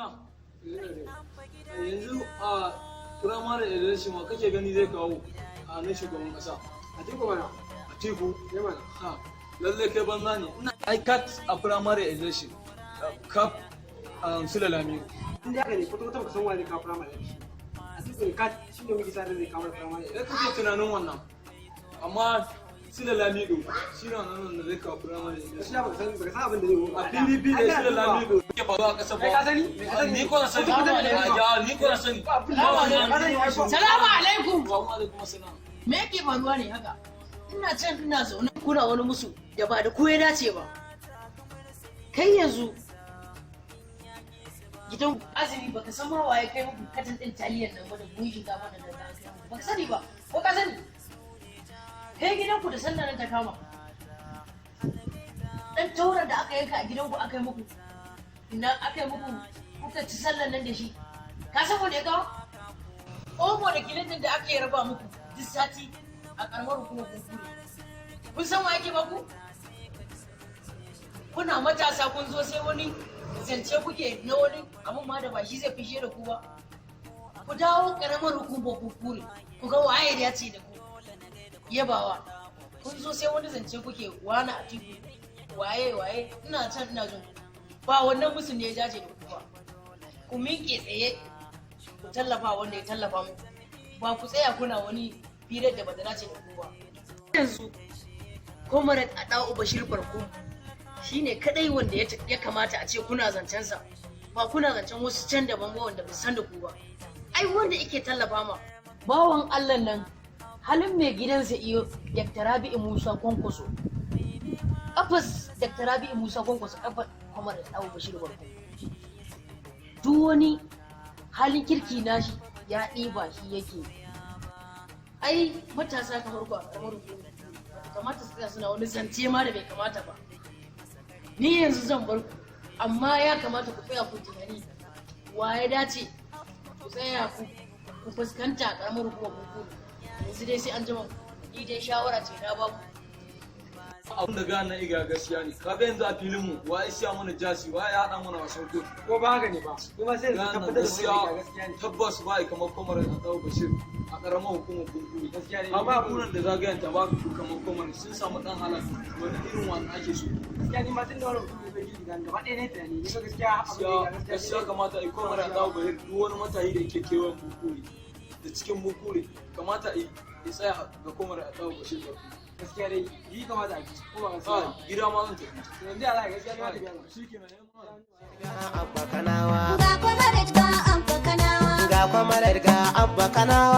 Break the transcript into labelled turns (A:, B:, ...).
A: Abokina, yanzu a primary election, wa kake gani zai kawo a na shugaban kasa?
B: Atiku mana.
A: Atiku?
B: Ya mana.
A: Ha, lalle kai banza ne. Ina aikat a primary election kap Sule Lamido.
B: In dai haka ne, kwata kwata baka san wa zai kawo primary election. Atiku ne kat, shi ne muke sa ran zai kawo primary
A: Ya kake tunanin wannan, amma Sule Lamido shi ne wannan da zai kawo primary election.
B: Gaskiya baka san abin da zai yi.
A: A PDP da Sule Lamido ke faruwa a ƙasa ba.
B: Kai ka sani? Me ka sani?
A: Ni ko na sani. Ya, ni ko na sani.
C: Salamu alaikum.
A: Wa alaikum assalam.
C: Me yake faruwa ne haka? Ina can ina zaune kuna wani musu da ba da ku ya dace ba. Kai yanzu gidan azumi, baka san ma waye kai muku carton din taliyan nan ba da buhun shinkafa da da kai muku. Baka sani ba, ko ka sani? Kai gidanku da sallah nan ta kama. Dan tauran da aka yanka a gidanku aka yi muku. Ina aka yi muku kuka ci sallan nan da shi. Ka san wanda ya kawo? Omo da Clinton da ake raba muku duk sati a karamar hukumar Bunkure. Kun san wa yake baku? Kuna matasa kun zo sai wani zance kuke na wani abun ma da ba shi zai fishe da ku ba. Ku dawo karamar hukumar Bunkure, ku ga waye ya ce da ku. Yabawa. Kun zo sai wani zance kuke, wani Atiku, waye waye, ina can ina jin ku. Ba wannan musu ne ya dace da ku ba. Ku miƙe tsaye, ku tallafa wanda ya tallafa muku, ba ku tsaya kuna wani firar da bata dace da ku ba. Yanzu Comrade Adawu Bashir Barkum shine kadai wanda ya kamata a ce kuna zancensa, ba kuna zancen wasu can daban ba wanda ba san da ku ba. Ai wanda yake tallafa ma bawan Allah nan, halin mai gidansa iyo, Dr. Rabi'u Musa Kwankwaso, kafas Dr. Rabi'u Musa Kwankwaso, kafar Comrade Adawu Bashir Barkum, duk wani halin kirki nashi ya ɗiba shi yake. Ai matasa kamar ku a karamar hukuma kamata su tsaya suna wani zance ma da bai kamata ba. Ni yanzu zan bar ku, amma ya kamata ku tsaya ku tunani wa ya dace ku tsaya ku fuskanta a karamar hukumar Bunkure. Yanzu dai sai an jima, ni dai shawara ce na baku.
A: Abin da gana iga gaskiya ne. Kaga yanzu a filin mu, wa ya siya mana jersey, wa ya haɗa mana wasan kofi?
B: Ko ba haka ne ba, kuma sai da
A: Gana
B: tabbatar da
A: gaskiya.
B: Gaskiya ne.
A: Tabbas ba kamar Comrade Adawu Bashir a ƙaramar hukumar Bunkure.
B: Gaskiya ne.
A: Amma buran da zagayenta ba kamar Comrade, sun samu ɗan halal wani irin wani ake so.
B: Gaskiya ni ma tun da wani mutum ya zo gida gaba ɗaya ne tunani ni fa, gaskiya abin da ya
A: Gaskiya gaskiya, kamata a yi Comrade Adawu Bashir, duk wani matayi da yake kewayen Bunkure da cikin Bunkure, kamata a yi ya tsaya ga Comrade Adawu Bashir Barkum.
B: Gaskiya dai yi kamata a ji, ko ba gaskiya
A: Ah, gida ma zan tafi.
B: Yanzu ya za a gaskiya ne ma tafiya.
A: Shikenan, yamma.
D: Abba Kanawa.
E: Ga Comrade, ga Abba Kanawa.
D: Ga Comrade, ga Abba Kanawa.